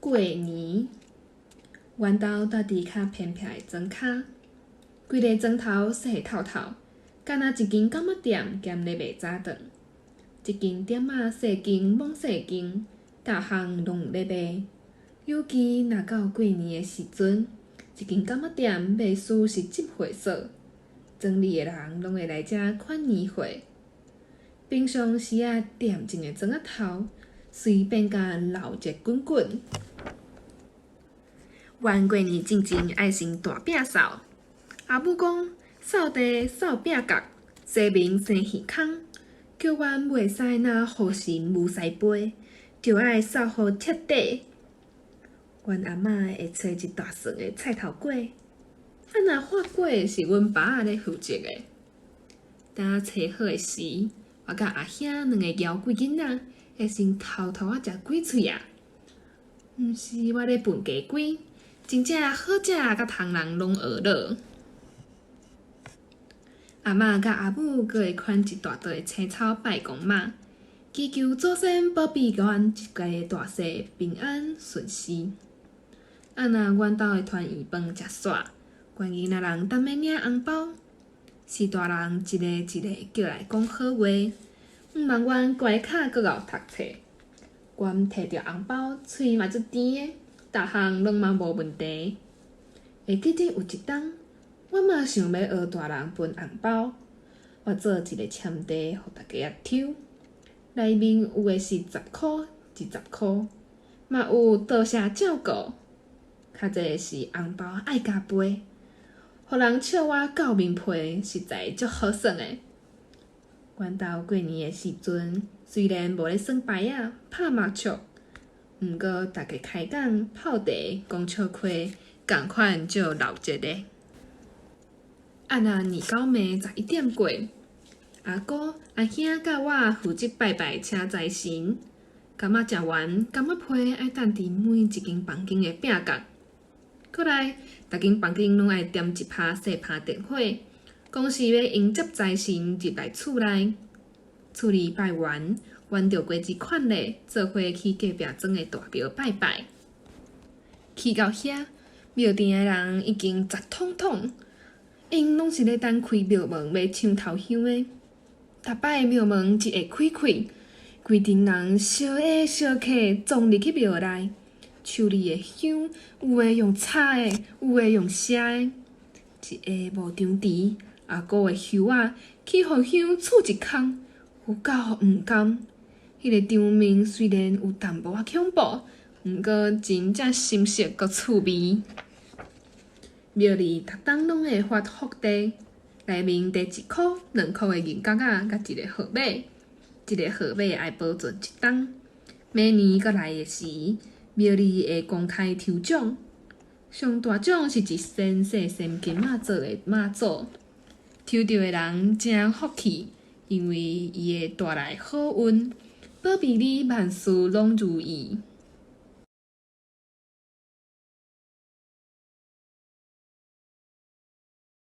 過年，阮兜蹛佇較偏僻的莊跤，規个莊頭細透透，干焦一間柑仔店兼咧賣早頓。這間店仔細間罔細間，逐項攏有咧賣。尤其若到過年的時陣，這間柑仔店袂輸是集會所，莊裡的人攏會來遮款年貨。平常時仔恬靜的莊仔頭，隨變甲鬧熱滾滾。阮過年進前愛先大餅掃，阿母講掃地掃餅角，洗面生耳空，叫阮袂使若予神無師杯，著愛掃予徹底。阮阿嬤會揣一大算的菜頭粿，啊若發粿是阮爸仔咧負責的。等揣好的時，我佮阿兄兩个枵鬼囡仔會先偷偷仔食幾喙仔。毋是我咧分雞胿，真正好食甲蟲人攏學了。阿嬤佮阿母閣會牽一大袋青草拜公媽，祈求祖先保庇阮一家大細平安順遂。啊若阮兜的團圓飯食煞，阮囡仔人等欲領紅包，是大人一個一個叫來講好話，毋望阮乖巧閣𠢕讀冊。阮提著紅包，喙嘛足甜的，逐項攏嘛無問題。會記得有一冬，我嘛想欲學大人分紅包，我做一个簽袋，予大家仔抽，內面有的是十箍、20箍，嘛有多謝照顧。較濟是紅包愛加倍，予人笑我厚面皮，實在足好耍的。阮兜過年的時陣，雖然無咧耍牌仔、拍麻將，毋過逐家開講、泡茶、講笑話，仝款足鬧熱的。啊若年九暝11點過，阿姑、阿兄佮我負責拜拜請財神。柑仔食完，柑仔皮愛擲佇每一間房間的餅角。閣來，逐間房間攏愛點一拍細拍電火，講是欲迎接財神入來厝內。厝裡拜完，阮就跟這款禮，做伙去隔壁莊的大廟拜拜。去到遐，廟埕的人已經雜統統，𪜶攏是咧等開廟門欲搶頭香的。逐擺廟門一下開開，規陣人相挨相客撞入去廟內，手裡的香有的用插的，有的用射的。一下無張持，阿姑的袖仔去予香刺一空，有夠毋甘。彼个場面雖然有淡薄仔恐怖，毋過真正心色閣趣味。廟裡逐冬攏會發福袋，內面貯一箍、2箍的銀角仔，佮一个號碼，這个號碼愛保存一冬。明年閣來的時，廟裡會公開抽獎，上大獎是一身細銑金仔做的媽祖。抽著的人誠福氣，因為伊會帶來好運，保庇你萬事攏如意。